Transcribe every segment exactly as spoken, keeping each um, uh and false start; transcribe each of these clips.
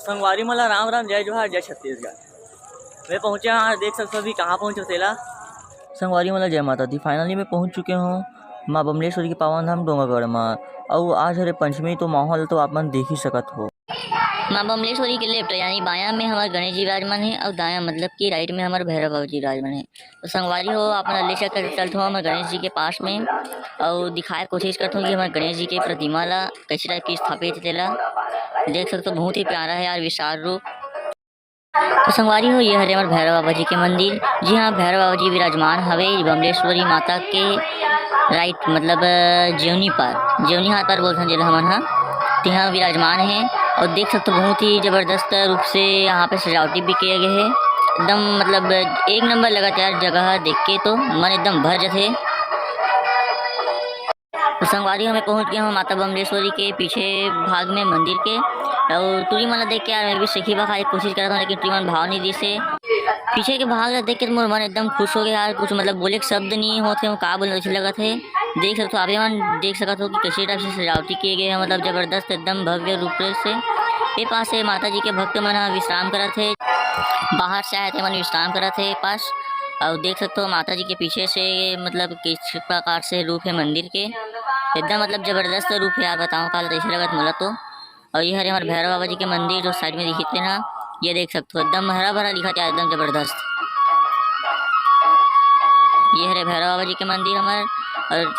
संगवारी मन ला राम राम, जय जोहार, जय छत्तीसगढ़। मैं पहुंचे हाँ, देख सकते हो अभी कहाँ पहुंचे तेला। संगवारी मन ला जय माता दी। Finally मैं पहुंच चुके हूँ माँ बमलेश्वरी के पावन धाम डोंगरगढ़ मा। अउ आज हरे पंचमी, तो माहौल तो आप मन देख ही सकत हो। माँ बमलेश्वरी के left यानी बायां में हमर गणेश जी विराजमान हे, अउ दायां मतलब कि right में हमर भैरव बाबा जी विराजमान हे। तो संगवारी हो, आप मन ले चल, चलत हो हमर गणेश जी के पास में, अउ दिखाए कोशिश करत हो कि हमर गणेश जी के प्रतिमा ला कैसे type के स्थापित हे तेला। देख सकते हो, बहुत ही प्यारा है यार, विशाल रूप। तो संगवारी हो, ये हरे हमर भैरव बाबा जी के मंदिर। जी हाँ, भैरव बाबा जी विराजमान हवे बमलेश्वरी माता के right, मतलब, अ, जेवनी पार, जेवनी हाथ पार बोलथन जेला हमन ह, तिहा विराजमान हे। और देख सकते हो, बहुत ही जबरदस्त रूप से यहाँ पे सजावटी भी किया गया है, एकदम, मतलब, एक नंबर लगत यार, जगह देख के तो मन एकदम भर जथे। तो संगवारी हो, मैं पहुंच गया हूँ माता बमलेश्वरी के पीछे भाग में मंदिर के। और टूरी मन ला देख के यार मैं भी सेखी बखारे के कोशिश करत हूँ, लेकिन टूरी मन भाव नहीं दिस हे। पीछे के भाग ला देख के मोर मन एकदम खुश हो गया यार, कुछ मतलब बोले के शब्द नहीं होते हो, का बोले ऐसे लगत है। देख सकते हो आप मन देख सकते हो कि कैसे type से सजावटी किए गए हैं, मतलब जबरदस्त एकदम भव्य रूप से। ये पास से माता जी के भक्त मन ह विश्राम करत है, बाहर से आए थे मन विश्राम करत है ये पास। और देख सकते हो माता जी के पीछे से मतलब किस प्रकार से रूप है मंदिर के, एकदम मतलब जबरदस्त रूप है यार, बताओ काला तैसे लगत मोला तो। और ये हरे हमारे भैरव बाबा जी के मंदिर जो side में दिखते ना, ये देख सकते हो एकदम हरा भरा दिखत है, एकदम जबरदस्त। ये हरे भैरव बाबा जी के मंदिर हमारे, और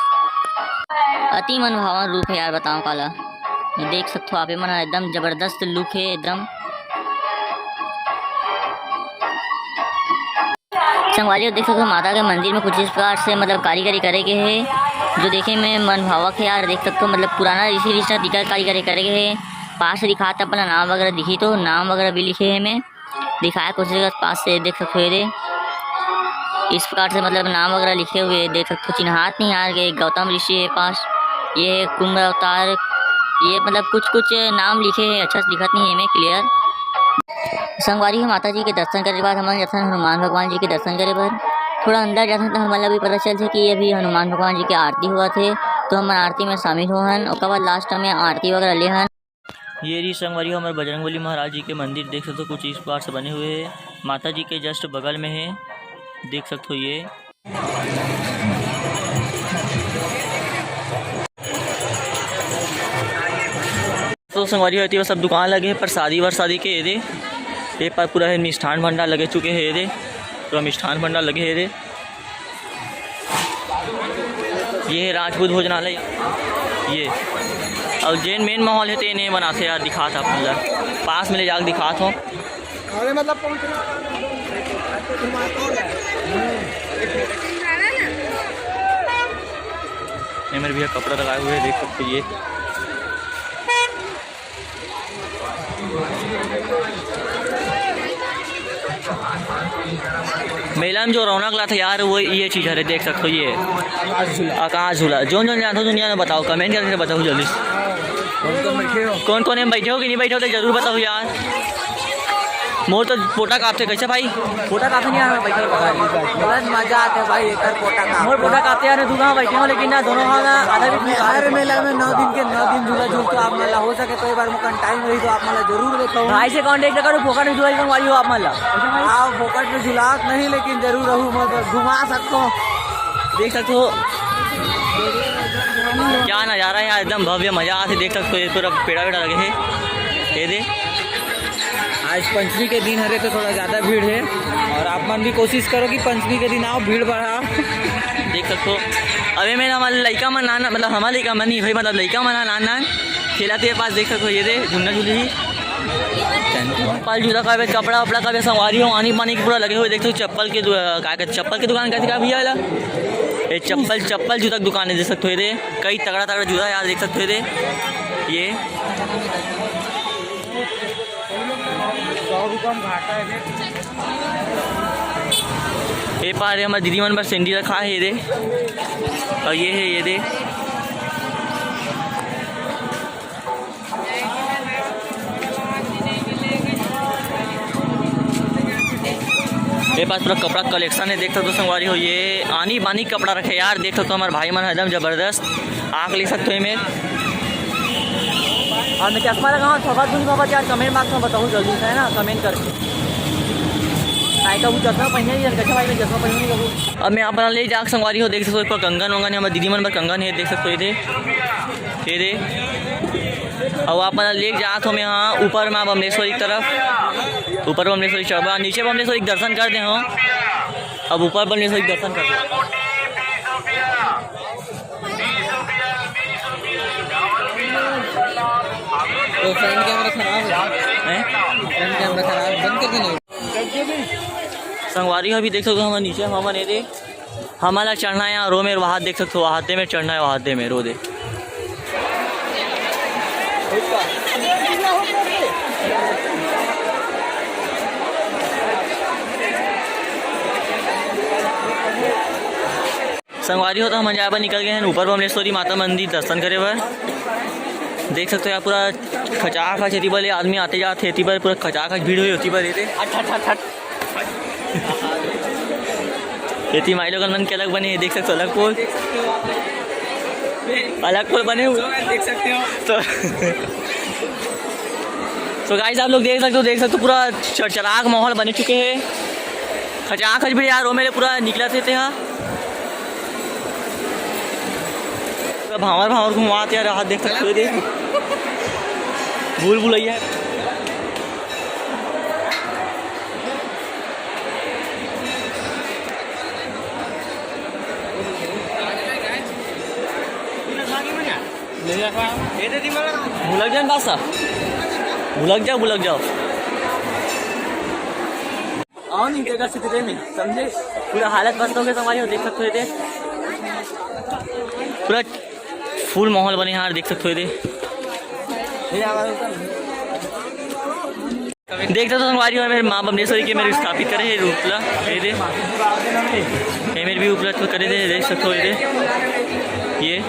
अति मन भावन रूप है यार, बताओ काला। ये देख सकते हो आप, ये मन एकदम जबरदस्त look है एकदम। संगवारी हो, देख सकते हो माता के मंदिर में कुछ इस प्रकार से मतलब कारीगरी करे के है, जो देखे में मन भावक है यार। देख सकते हो मतलब पुराना ऋषि ऋषि दिखा कारीगरी करे के है। पास से दिखात अपन नाम वगैरह दिखी तो नाम वगैरह भी लिखे है में दिखाए कोशिश कर पास से देख सकते हो ये दे। इस प्रकार से मतलब नाम वगैरह लिखे हुए देख सकते हो, चिन्हात नहीं आ गए। गौतम ऋषि है पास, ये कुंभ अवतार, ये मतलब कुछ कुछ नाम लिखे हैं, अच्छा से दिखत नहीं है में clear। संगवारी हो, माता जी के दर्शन करे के बाद हमन जथन हनुमान भगवान जी के दर्शन करे बर। थोड़ा अंदर जाथन तो हमन ला भी पता चलथे कि अभी हनुमान भगवान जी के आरती होवत हे, तो हमन आरती में शामिल होहन। ओकर बाद last में आरती वगैरह लेहन। ये रही संगवारी हो हमर बजरंगबली महाराज जी के मंदिर, देख सकते हो कुछ इस प्रकार से बने हुए हैं, माता जी के just बगल में है, देख सकते हो ये। तो संगवारी हो, एती बर सब दुकान लगे हे, प्रसादी वरसादी के। ये दे, ये पर पूरा हे मिष्ठान भंडार लगे चुके हे। ये दे, पूरा मिष्ठान भंडार लगे हे। ये दे, ये हे राजपूत भोजनालय। ये, और जेन main माहौल हे, तेन ये बनाथे यार, दिखात आप मतलब, पास में ले जाके दिखात हो। अरे मतलब पहुंच रहा। ये मेरे भैया कपड़ा लगाए हुए हैं, देख सकते हो ये। मेला में जो रौनक लाथे यार, वो ये चीज हरे, देख सकते हो ये आकाश झूला। आकाश झूला। जोन जोन जानते हो दुनिया में बताओ, comment करके बताओ जल्दी। कौन कौन बैठे हो? कौन कौन एम बैठे हो कि नहीं बैठे हो, तो जरूर बताओ यार। मोर तो पोटा कापथे, कैसे भाई? पोटा कापे नहीं आ रहा, बैठे हो। बहुत मजा आथे भाई, एकर पोटा काप। मोर पोटा कापथे यार, मैं दू गाँव बैठे हूँ, लेकिन ना दोनों गाँव ना आधा भी हर मेला में नौ दिन के नौ दिन झूला झूलथे आप मन ला। हो सके तो एक बार मोकन time रही तो आप मन ला जरूर देखो। भाई से contact करो, फोकट में झूला झूलवाई हो आप मन ला। आओ, फोकट में झूलात नहीं, लेकिन जरूर रहू, मतलब घुमा सकते हो। देख सकते हो क्या नज़ारा है यार, एकदम भव्य, मजा आथे। देख सकते हो ये पूरा पेड़ा वेड़ा लगे हे, ये दे। आज पंचमी के दिन हरे तो थोड़ा ज़्यादा भीड़ है, और आप मन भी कोशिश करो कि पंचमी के दिन आओ, भीड़ बढ़ाओ। देख सकते हो, अबे मेरा हमारे लइका मन आना, मतलब हमारे लइका मन नहीं भाई, मतलब लइका मन आना, आना खेला तेरे पास। देख सकते हो ये दे झूलना झूली ही। चप्पल जूता का भी, कपड़ा वपड़ा का भी, संगवारी हो, आनी पानी के पूरा लगे हुए। देख सकते हो चप्पल के दु-, का कहते, चप्पल की दुकान कहते का भैया वाला? ये चप्पल, चप्पल जूता की दुकान है, देख सकते हो ये दे। कई तगड़ा तगड़ा जूता है यार, देख सकते हो ये दे। ये ये पारे हमारे दीदी मन बर सेंडी रखा है ये दे, और ये है ये दे। ये पास पूरा कपड़ा collection है, देख सकते हो संगवारी हो, ये आनी बानी कपड़ा रखे यार, देख सकते हो हमारे भाई मन एकदम जबरदस्त आँख ले सकते हो एमे। अउ मैं चश्मा लगाहूँ, फफत तो नहीं फफत यार, comment mark में बताहूँ जल्दी से, है ना, comment करके। नहीं तो वो चश्मा पहने नहीं, कैसे भाई मैं चश्मा पहनूँ नहीं कबू। अब मैं आप मन ला ले जाके संगवारी हो देख सकथो, एक कंगन वंगन हे, हमर दीदी मन बर कंगन हे, देख सकथो ये दे, ये दे। अउ आप मन ला ले जात हो मैं, हाँ, ऊपर माँ बमलेश्वरी की तरफ, ऊपर बमलेश्वरी चढ़बा, नीचे बमलेश्वरी के दर्शन कर दे हो, अब ऊपर बमलेश्वरी के दर्शन कर दे। वो front camera खराब है। हैं? Front camera खराब है, बंद कर देना। संगवारी हो, अभी देख सकथो, हमन नीचे हमन एदे, हमन ला चढ़ना हे यहाँ रो मेर, वहाँ देख सकथो, वहाँ दे मेर चढ़ना हे, वहाँ दे मेर रो दे। संगवारी हो, तो हमन जाए बर निकल गए हैं ऊपर बमलेश्वरी माता मंदिर दर्शन करे बर। देख सकथो यार, पूरा खचाखच, एती बर ले आदमी आते जात हे, एती बर पूरा खचाखच भीड़ होई, ओती बर एदे। अच्छा, अच्छा, अच्छा। एती माई लोगन मन के अलग बने हे, देख सकथो, अलग पोल, अलग पोल बने हुए। देख सकते हो। तो, तो guys, आप लोग देख सकते हो, देख सकते हो, पूरा चरचराक माहौल बने चुके हे। खचाखच भीड़ यार, ओ मेर पूरा निकलत हे तेहा। पूरा भांवर भांवर घुमात यार, हाथ देख सकते हो, देख। भूल भुलैया। भुलक जाओ बस, भुलक जाओ, भुलक जाओ। आओ नहीं, जगह से तेरे में, समझे? पूरा हालत मस्त हो गया तुम्हारी, देख सकते हो ये दे। पूरा full माहौल बने यार, देख सकते हो ये दे। ये हमारे ऊपर। देख सकते हो संगवारी हो, मेर माँ बमलेश्वरी के मेर स्थापित करे हे रूप ला, ये दे। ये मेर भी उपलब्ध करे दे, देख सकते हो ये दे। ये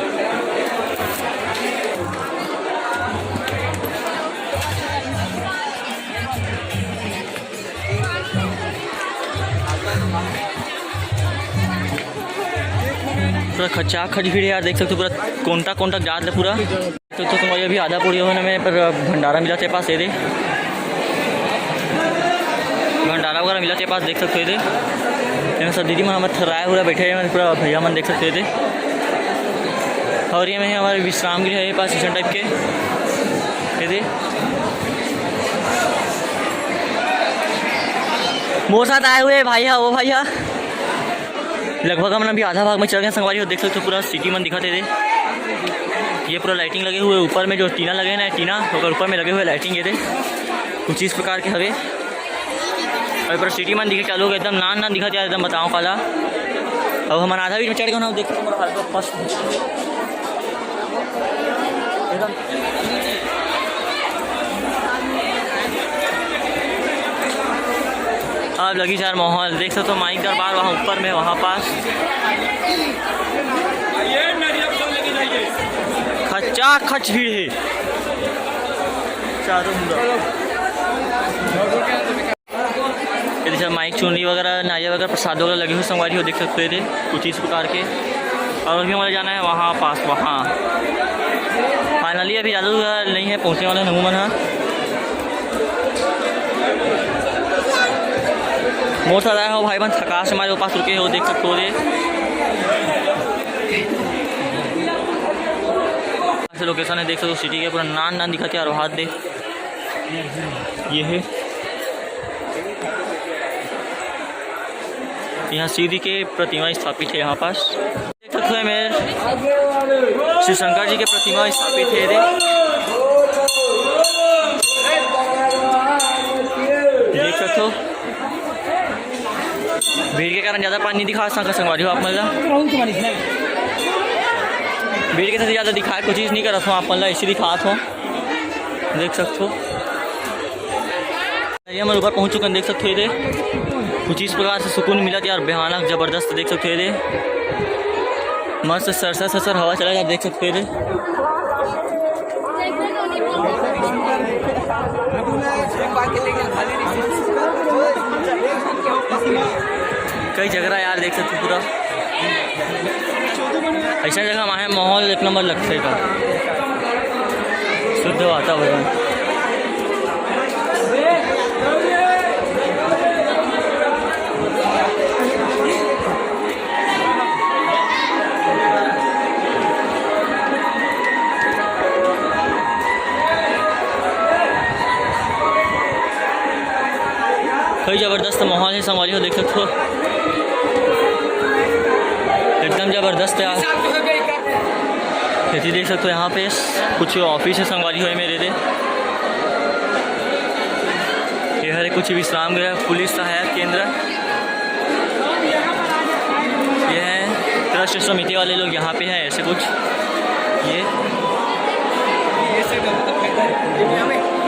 पूरा खचा खच भीड़ हे यार, देख सकते हो पूरा कोंटा कोंटा जात हे पूरा। तो, तो तुम्हारी अभी आधा पूरी होने में पर भंडारा मिलत हे पास, ये दे। भंडारा वगैरह मिलत हे पास, देख सकते हो ये दे। ये सब दीदी मन हमर थराए हुआ बैठे हैं, पूरा भैया मन देख सकते हो ये दे। और ये में हमारे विश्राम गृह है ये पास स्टेशन टाइप के, ये दे। मोर साथ आए हुए भाई हा, वो भाई हा। लगभग हमन अभी आधा भाग में चल गए संगवारी हो, देख सकते हो पूरा सिटी मन दिखत हे दे। ये पूरा लाइटिंग लगे हुए, ऊपर में जो टीना लगे ना, टीना ओकर ऊपर में लगे हुए लाइटिंग ये दे, कुछ इस प्रकार के हवे। और पूरा सिटी मन दिखे चालू हो गए, एकदम नान नान दिखत यार, एकदम बताओ काला। अब हमन आधा बीच में चढ़ गए ना, देख सकते हो, हल्का फर्स्ट एकदम। अब लगी चार माहौल, देख सकते हो माई के दरबार वहाँ ऊपर में, वहाँ पास खचा खच भीड़ हे चारों मुड़ा। ये देखिए, माइक, चुनरी वगैरह, नारियल वगैरह, प्रसाद वगैरह लगे हुए संगवारी हो, देख सकते हो ये दे, कुछ इस प्रकार के। और अभी हमारे जाना है वहाँ पास, वहाँ। फाइनली अभी ज़्यादा दूर नहीं है, पहुँचने वाले हैं हमू मन ह। मोर साथ आए हो भाई बहन, थकास से हमारे पास रुके हो, देख सकते हो ये। ऐसे लोकेशन है, देख सकते हो सिटी के पूरा नान नान दिखत हे यार, हाथ दे। ये है, यहाँ शिव जी के प्रतिमा स्थापित है यहाँ पास। देख सकते हो मेरे शिव शंकर जी के प्रतिमा स्थापित है। देख सकते हो भीड़ के कारण ज़्यादा पानी नहीं दिखा सकता संगवारी हो आप मन ला। भीड़ के चलते ज़्यादा दिखाए कोशिश नहीं करत हूँ आप मन ला, इसी दिखात हूँ। देख सकते हो। ये हमन ऊपर पहुंच चुके हैं, देख सकते हो ये दे। कुछ इस प्रकार से सुकून मिलत हे यार, भयानक जबरदस्त, देख सकते हो ये दे। मस्त सरसर सरसर हवा चला जा, देख सकते हो ये दे। कई जगह यार देख सकते हो पूरा ऐसा जगह माहे माहौल एक नंबर लगथे का। So वातावरण। कई जबरदस्त माहौल हे संगवारी हो, देख सकत हो, एकदम जबरदस्त हे। ये देख सकते हो, यहाँ पे कुछ ऑफिस हे संगवारी हो मेरे दे। ये हरे कुछ विश्राम गृह, पुलिस सहायक केंद्र। ये है ट्रस्ट समिति वाले लोग यहाँ पे हैं, ऐसे कुछ ये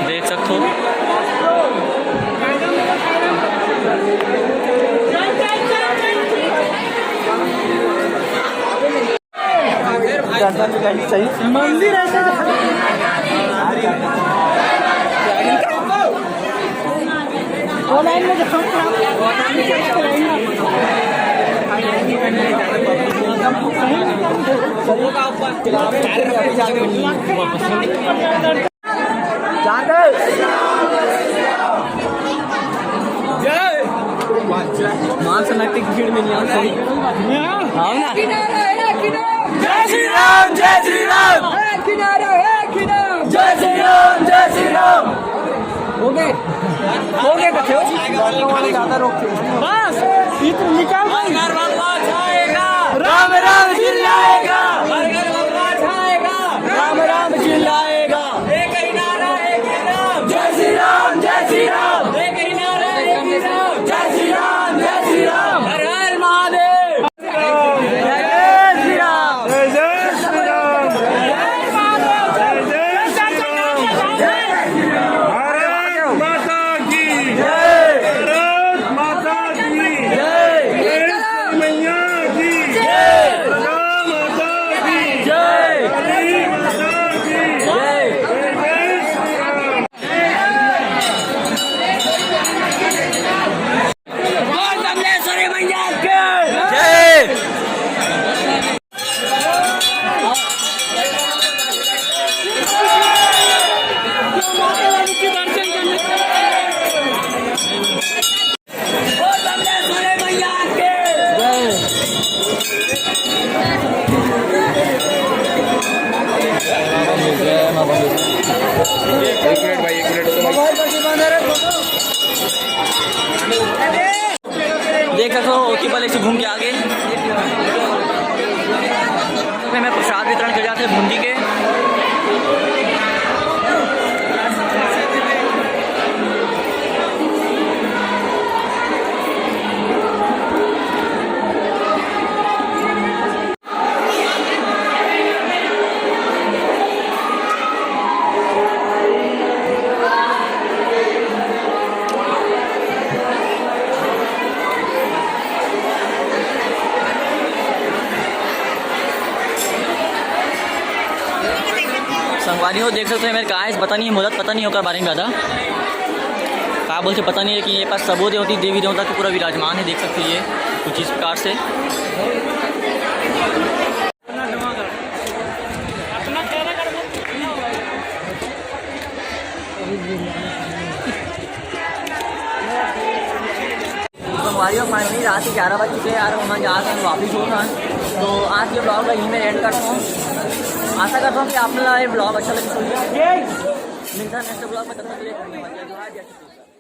देख सकते हो। मंदिर ऐसे वो लाइन में जाओ। मां से नकटी की भीड़ में नहीं आओ, सही। आओ ना। जय श्री राम, जय श्री राम। जय श्री राम, जय श्री राम। हो गए, हो गए, बच्चों। ज्यादा रोक के। बस, इत्र निकाल भाई। राम राम चिल्लाएगा। राम राम चिल्लाएगा। एक ही नारा, एक ही नाम। जय श्री राम, जय श्री राम। एक ही नारा, एक ही नाम। जय श्री राम, जय श्री राम। हर हर महादेव। जय श्री राम। जय जय श्री राम। जय जय श्री राम। भारत माता की जय। भारत माता की जय। जय श्री मैया की जय। दुर्गा माता की जय। काली माता की जय। जय जय श्री राम। बोल बमलेश्वरी मैया की जय। बोल बमलेश्वरी मैया की जय। एक मिनट भाई, एक मिनट। देख सकते हो, ओती पहले से घूम के आगे। मैं प्रसाद वितरण कर जाते हैं बूंदी के। संगवारी हो, देख सकते हो, मेरे का आज पता नहीं, मोदत पता नहीं ओकर बारे में ज़्यादा का बोलते पता नहीं, लेकिन ये पास सबो देवती, देवी देवता के पूरा विराजमान है, देख सकते हो ये कुछ इस प्रकार से। संगवारी हो, finally रात के ग्यारह बज चुके हैं यार, मैं जहाँ से वापस होना है। तो आज के ब्लॉग का यहीं मैं एंड करता हूँ। आशा करता हूँ कि आप लोग ये ब्लॉग अच्छा लगे। मिलता है नेक्स्ट ब्लॉग में, तब तक के लिए धन्यवाद। जय जोहार, जय छत्तीसगढ़।